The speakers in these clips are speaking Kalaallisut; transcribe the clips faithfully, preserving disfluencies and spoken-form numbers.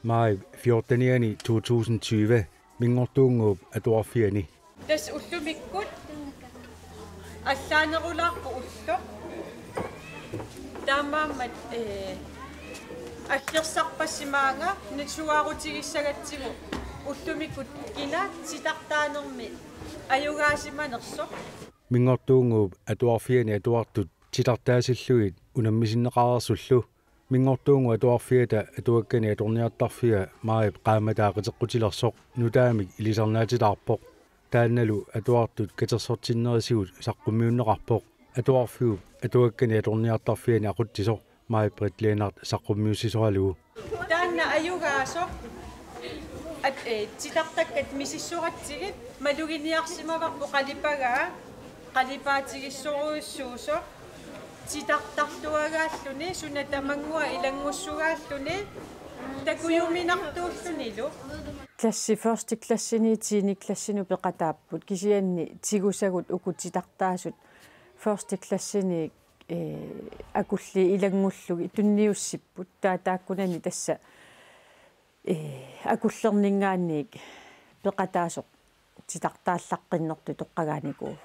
Maajip fjortenianni to tusind tyve Minngortuunnguup Atuarfiani. Tassa ullumikkut allaanerulaarpoq ulloq. Taamaammat, ee, aggersarpassi maanga nisuaarutigissagatsigu ullumikkut kina titartaanermi ajugaasimanersoq. Minngortuunnguup Atuarfiani atuartut titartaasillugit unammisinneqareersullu Minngortuunnguup Atuarfiata Atuakkani Atorniartarfia maajip qaammataa qiteqqutilersoq nutaamik ilisarnaatitaarpoq. Taannalu atuartut katersortinnerisigut saqqummiunneqarpoq. Atuarfiup Atuakkani Atorniartarfiani aqutsisoq Maj-Britt Lennert saqqummiussisoralugu. Taanna ajugaasoq, at, ee, titartakkat misissoratsigit maluginiarsimavarput qalipagaa, qalipaatigissorujussuusoq, titartartuagaalluni, suna tamannguaq ilanngussagaalluni, takujuminartuullunilu. Klassi første klassini tiende klassinut peqataapput, kisianni tigusagut uku titartaasut første klassini, ee, akulliit ilanngullugit tunniussipput, taa taakkunani tassa, ee, akullerninngaanniit peqataasoq titartaallaqqinnertut toqqagaanikuuvoq.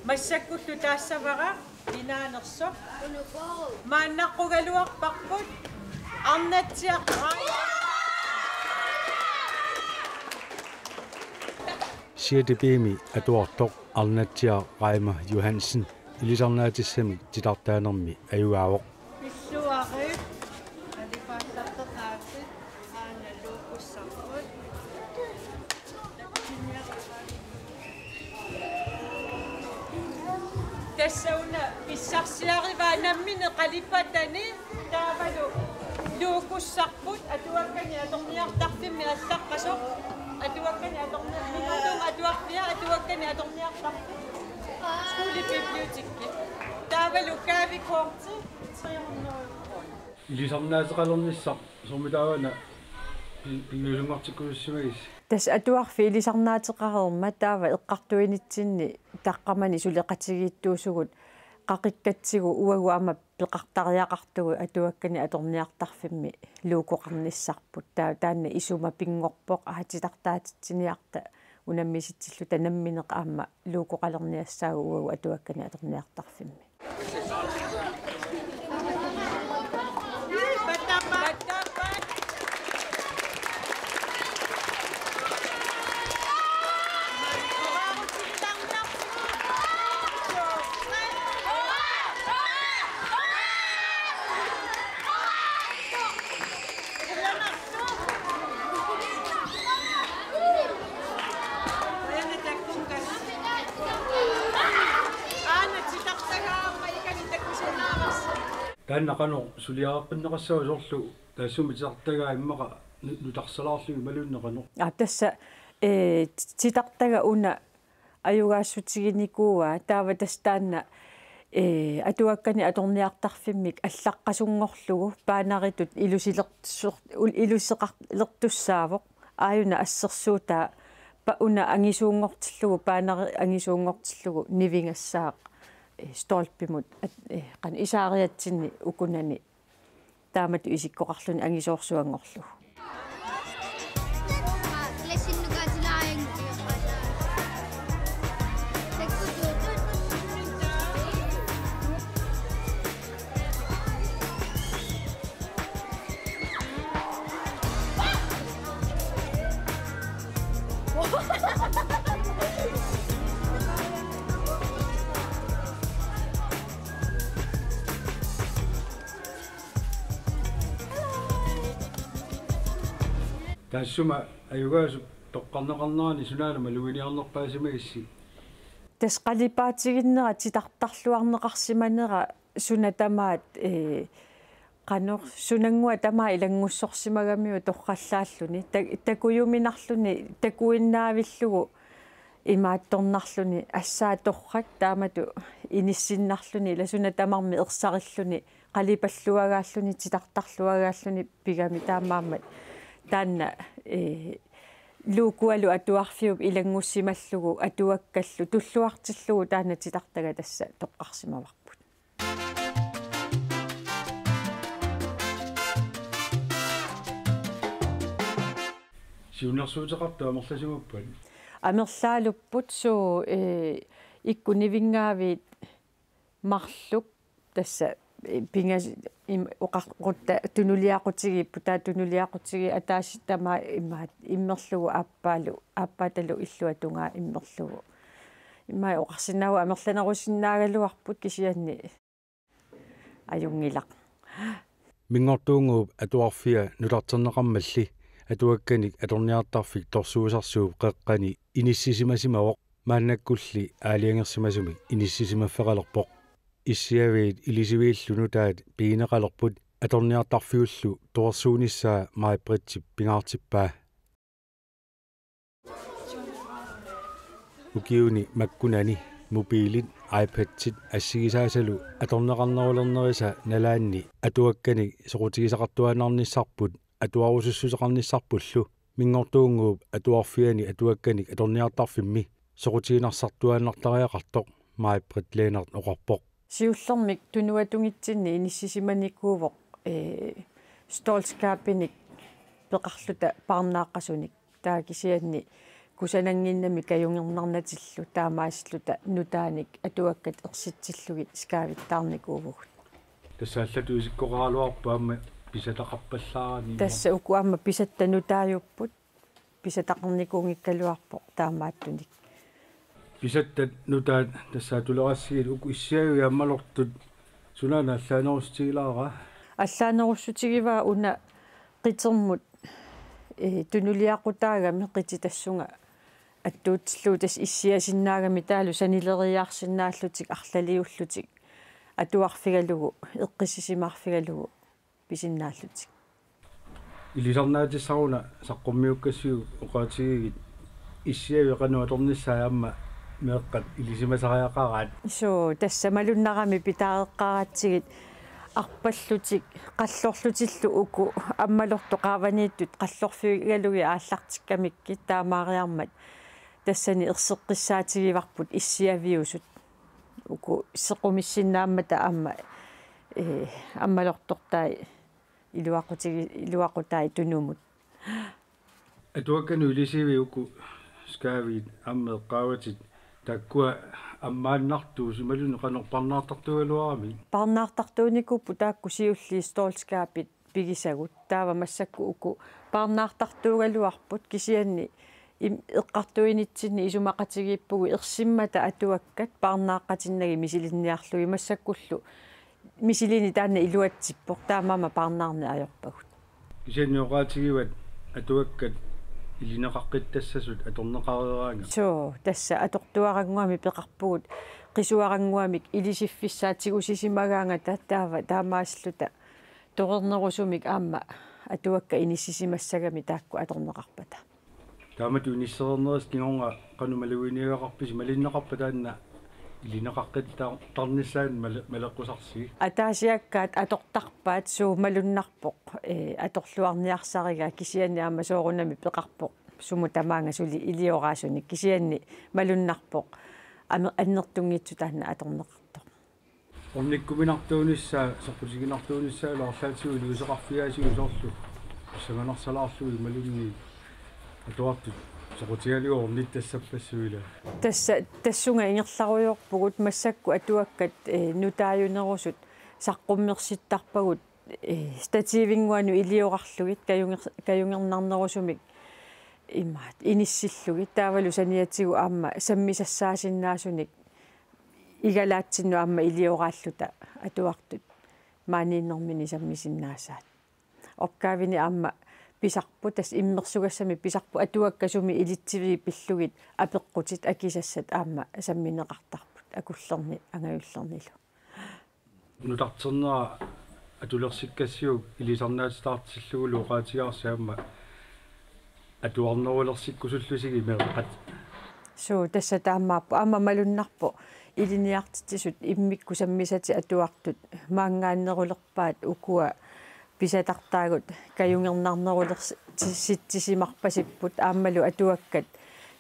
Massakkullu taassavara inaanersoq. Maannaqqugaluarparput Arnatsiaq Raima. Sjette B-mi atuartoq Arnatsiaq Raima Johansen ilisarnaatissamik titartaanermi ajugaavoq. Pilluarit, qalipaallarteqaatit, aana luukussarput. Tassa una pissarsiarivaa nammineq qalipatani taavalu luukussarput Atuakkani Atorniartarfimmi allaqqasoq. Atuakkani Atorniar-, Minngortuunnguup Atuarfia Atuakkani Atorniartarfik. Skolebibliotekki. Taavalu gavekorti tre hundrede kroner. Ilisarnaateqalernissaq soormitaava una pi-, piviusunngortikkusussimagisi? Tassa atuarfik ilisarnaateqareermat taava eqqartuinitsinni taqqamani suleqatigiittuusugut qaqikkatsigu uagut aamma peqartariaqartugut Atuakkani Atorniartarfimmi luukoqarnissarput. Taa-, taanna isuma pinngorpoq, aa, titartaatitsiniarta unammisitsilluta nammineq aamma luukoqalerniassaagut uagut Atuakkani Atorniartarfimmi. Taanna qanoq suliareqqinneqassava, soorlu taassuma titartagaa immaqa nu-, nutarsalaarlugu imaluunniit qanoq? Aa, tassa, ee, titartaga una ajugaassutiginikkua, taava tassa taanna, ee, Atuakkani Atorniartarfimmik allaqqasunngorlugu paanaritut ilusilertsor-, ul-, iluseqarlertussaavoq, aajuna assersuutaa pa-, una angisuunngortillugu, paanari angisuunngortillugu nivingassaaq, ee, stolpimut, at-, ee, qanoq isaariatsinni ukunani taamatut isikkoqarluni angisoorsuanngorlugu. Taassuma ajugaasup toqqarneqarnerani sunaana maluginiarnerpaasimagissi? Tassa qalipaatiginnera titartarluarneqarsimanera suna tamaat, ee, qanoq sunannguaq tamaat ilanngussorsimagamiuk torrallaalluni. Ta-, takujuminarluni, takuinnaavillugu imaattornarluni assaat torrak taamatut inissinnarluni, ila suna tamarmi ersarilluni, qalipalluagaalluni, titartarluagaalluni pigami, taamaammat taanna, ee, luukualu atuarfiup ilanngussimallugu atuakkallu tulluartillugu taanna titartaga tassa toqqarsimavarput. Siunnersuuteqartut amerlasimappat? Amerlaalupput suu, ee, ikkut nivinngaavit marluk tassa, ee, pingas-, im-, oqarutta tunuliaqutigiipput, taava tunuliaqutigiit ataaseq tamaat imaat immerlugu aappaalu, aappaatalu illuatungaa immerlugu. Imaat oqarsinnaavugut amerlanerusinnaagaluarput kisianni ajunngilaq. Minngortuunnguup Atuarfia nutarterneqarmalli atuakkanik atorniartarfik Torsuusarsuup qeqqani inissisimasimavoq, maannakkulli aalajangersimasumik inissisimaffeqalerpoq. Issiaviit ilisiviillu nutaat pigineqalerput atorniartarfiullu torsuunissaa Maj-Brittip pingaartippaa. Ukiuni makkunani mobilit, iPadsit assigisaasalu atorneqarnerulernerisa nalaanni atuakkanik soqutigisaqartuaannarnissarput atuarusussuseqarnissarpullu, Minngortuunnguup Atuarfiani atuakkanik atorniartarfimmi soqutiginarsartuaannartariaqartoq Maj-Britt Lennert oqarpoq. Siullermik tunuatungitsinni inissisimanikuuvoq, ee, stoltskabinik peqarluta paarnaaqqasunik. Taava kisianni kusanannginnami kajungernarnatillu taamaassilluta nutaanik atuakkat ersitsillugit skavittaarnikuuvugut. Tassa allatut isikkoqaraluarpoq aamma pisataqarpallaarani. Tassa uku aamma pisatta nutaajupput. Pisataqarnikuunngikkaluarpoq taamaattunik. Pisattat nutaat tassa atulerassigit uku issiavii ammalortut sunaana allaanerussutigilaara? Allaanerussutigivaa una qitermut, ee, tunuliaqutaagami qiti tassunga attuutillugu tassa issiasinnaagami taavalu sanileriiaarsinnaallutik arlaliullutik atuarfigalugu eqqissisimaarfigalugu pisinnaallutik. Ilisarnaatissaruna saqqummiukkassiuk oqaatigigit issiavii qanoq atornissaa aamma meeqqat ilisimasariaqaraat. Suu, tassa malunnarami pitaareqqaaratsigit arpallutik qallorlutillu uku ammalortut qaavaniittut qallorfigalugit aallartikkamikkit taamaariarmat tassani erseqqissaatigivarput issiaviusut. Uku sequmissinnaammata aamma, ee, ammalortortai iluaqutigi-, iluaqutai tunumut. Atuakkanut ilisivii uku skavit aamma eqqaavatit taakkua ammaannartuusut imaluunniit qanoq parnaartartuugaluaramik? Parnaartartuunikuupput taakku siulliit stoltskabit pigisagut. Taava massakkut uku paarnaartartuugaluarput kisianni im-, eqqartuinitsinni isumaqatigiippugut ersimmata atuakkat paarnaaqqatinnagit misilinniarlugit, massakkullu misilineq taanna iluatsippoq, taamaammat paarnaarneq ajorpagut. Kisianni oqaatigivat atuakkat ilineqaqqittassasut atorneqareeraangat? Suu, tassa atortuarannguamik peqarpugut qisuarannguamik ilisiffissaat tigusisimagaangata taava taamaassilluta toreernerusumik aamma atuakkat inissisimassagamik taakku atorneqarpata. Taamatut inissereernerisa kingorna qanoq maluginiagaqarpisi, malinneqarpa taanna ilineqaqqittar-, tarnissaanut male-, maleqqusarsigit? Ataasiakkaat atortarpaat suu malunnarpoq, ee, atorluarniarsarigaat kisianni aamma soorunami peqarpoq sumut tamaanga suli ilioraasunik kisianni malunnarpoq ame-, annertunngitsoq taanna atorneqartoq. Ornikkuminartuunissaa, soqutiginartuunissaa, ilaarlaatigut iliuuseqarfigaasigut soorlu pissanganarsalaarlugit imaluunniit atuartut soqutigalugit ornittassappat suu ila? Tassa, tassunga ingerlarujoorpugut, massakkut atuakkat, ee, nutaajunerusut saqqummersittarpagut, ee, stativinnguanut iliorarlugit kajunger-, kajungernarnerusumik imaat inissillugit taavalu saniatigut aamma sammisassaasinnaasunik igalaatsinnut aamma ilioraalluta atuartut maaniinnermini sammisinnaasaat. Opgavenik aamma pisarput, tassa immersugassamik pisarput, atuakkat sumi ilitsiviit pillugit apeqqutit akisassat aamma sammineqartarput akullerni angajullernilu. Nutarternera atulersikkassiuk ilisarnaatitaartillugulu oqaatigaarsi aamma atuarnerulersikkusullusigit meeqqat? Suu, tassa taamaappoq. Aamma malunnarpoq ilinniartitsisut immikkut sammisatit atuartut maanngaannerulerpaat ukua pisatartaagut kajungernarnerulers-, ti-, sitsisimarpasipput aammalu atuakkat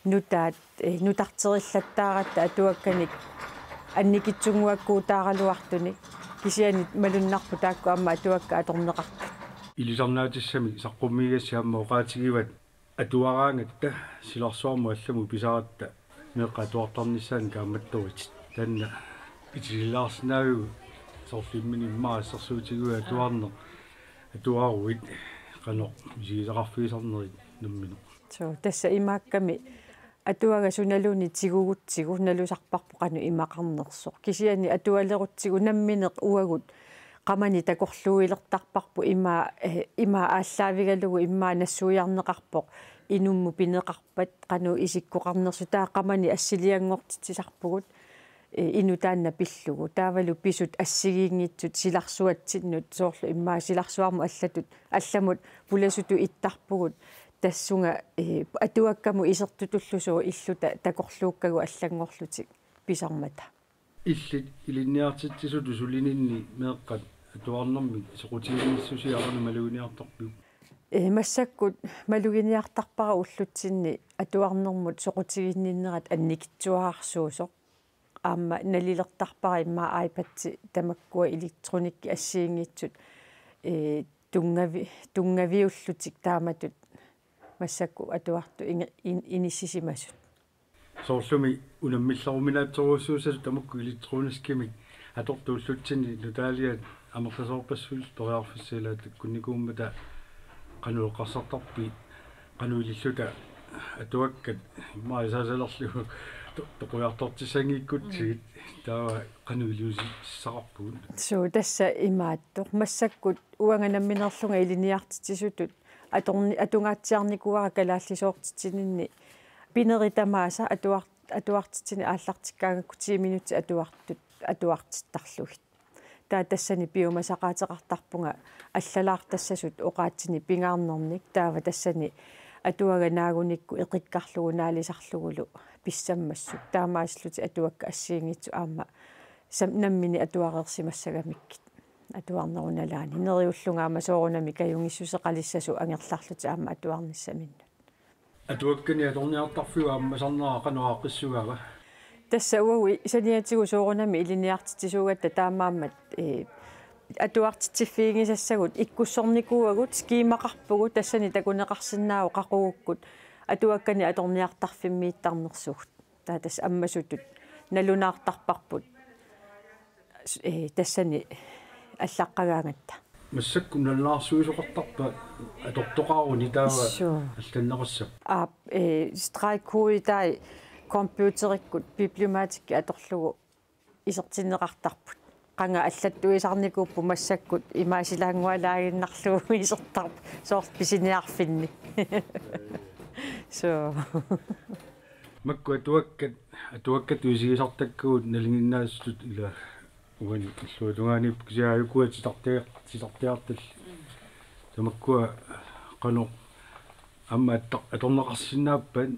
nutaat, ee, nutarterillattaaratta atuakkanik annikitsunnguakkuutaaraluartunik, kisianni malunnarpoq taakku aamma atuakkat atorneqartut. Ilisarnaatissamik saqqummiigassi aamma oqaatigivat Atuaraangatta silarsuarmut allamut pisaratta meeqqat atuartarnissaannik kaammattorutit. Taanna itisilaarsinnaaviuk soorlu imminut immaqa assersuutigalugu atuarneq atuaruit qanoq misigisaqarfigisarnerit nammineq? Suu, tassa imaakkami atuagaq sunaluunniit tigugutsigu nalusarparput qanoq imaqarnersoq. Kisianni atualerutsigu nammineq uagut qamani takorluuilertarparput ima, eh, ima aallaavigalugu ima nassuiarneqarpoq inummut pineqarpat qanoq isikkoqarnersoq taava qamani assilianngortitsisarpugut, eh, inuk taanna pillugu. Taavalu pisut assigiinngitsut silarsuatsinnut soorlu ima silarsuarmut allatut, allamut pulasutut ittarpugut. Tassunga, eh, atuakkamut isertutullusoq illuta takorluukkagut allanngorlutik pisarmata. Illit ilinniartitsisutut sulininni meeqqat atuarnermik soqutiginnissusia qanoq maluginiartarpiuk? Eh, massakkut maluginiartarpara ullutsinni atuarnermut soqutiginninnerat annikitsuararsuusoq. Aamma nalilertarpara immaqa iPad tamakkua elektronikkit assigiinngitsut, eh, tunngavi-, tunngaviullutik taamatut massakkut atuartut inge-, in-, inissisimasut. Soorlumi unammilleruminaatsorujussuusasut tamakku elektroniskimik atortuullutsinni nutaaliat amerlasoorpassuit periarfissat ilaat takkunnikuummata qanoq eqqarsartarpit, qanoq ililluta atuakkat immaqa isaasalerlugu to-, toqujartortissanngikkutsigu taava qanoq iliuusissaqarpugut? Suu, tassa imaattoq. Massakkut uanga nammineerlunga ilinniartitsisutut atorni-, atungaatsiarnikuuara kalaallisoortitsininni pinerit tamaasa atuar-, atuartitsineq aallartikkaangakku ti minutsit atuartut atuartittarlugit. Taava tassani piumasaqaateqartarpunga allalaartassasut oqaatsinik pingaarnernik, taava tassani atuagaq naagunikku eqikkarlugu naalisarlugulu pissammassuk. Taamaasillutik atuakkat assigiinngitsut aamma sam-, nammineq atuareersimassagamikkit atuarnerup nalaani. Neriullunga aamma soorunami kajungissuseqalissasoq angerlarlutik aamma atuarnissaminnut. Atuakkani atorniartarfiup ammasarnera qanoq aaqqissugaava? Tassa uagut saniatigut soorunami ilinniartitsisuugatta taamaammat, eh, atuartitsiffiginngisassagut ikkussornikuuagut, skemaqarpugut, tassani takuneqarsinnaavoq qaqugukkut atuakkani atorniartarfimmiittarnersugut. Taava tassa ammasutut nalunaartarparput, eh, tassani allaqqagaangatta. Massakkut nalunaarsuisoqartarpa atortoqaruni taava? Suu. Allanneqassappat? Aap, eh, stregkode taava computerikkut bibliomatikkip atorlugu isertinneqartarput. Qanga allattuisarnikuupput massakkut imaasilaanngualaaginnarlugu isertarput soorlu pisiniarfinni. Suu. Makku atuakkat, atuakkat isigisartakkagut nalinginnaasutut ila uani illuatungaaniippoq kisianni aajuku titartia-, titartiartallit. Tamakkua qanoq aamma atta-, atorneqarsinnaappat?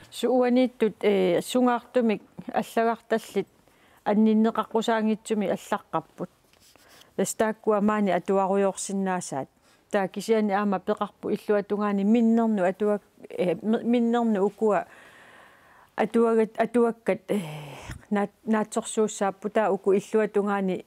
Suu, uaniittut, eh, sungaartumik allagartallit anninneqaqqusaanngitsumik allaqqapput. Tassa taakkua maani atuarujoorsinnaasaat. Taava kisianni aamma peqarput illuatungaani minnernut atuak-, eh, mi-, minnernut ukua atuagat-, atuakkat, eh, naat-, naatsorsuussaapput, taava uku illuatungaani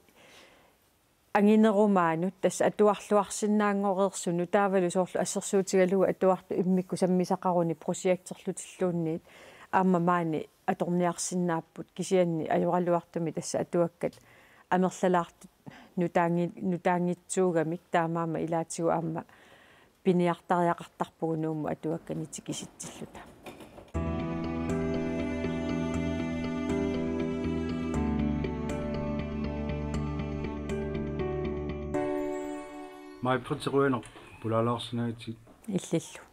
anginerumaanut tassa atuarluarsinnaanngoreersunut, taavalu soorlu assersuutigalugu atuartut immikkut sammisaqaruni projekterlutilluunniit aamma maani atorniarsinnaapput, kisianni ajoraluartumik tassa atuakkat amerlalaartut nutaanngi-, nutaanngitsuugamik, taamaammat ilaatigut aamma piniartariaqartarpugut Nuummut atuakkani tikisitsilluta. Maj-Britt, qujanaq pulaalaarsinnaagakkit. Illillu.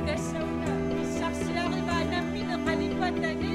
Tassa una pissarsiarivaa nammineq qalipaatani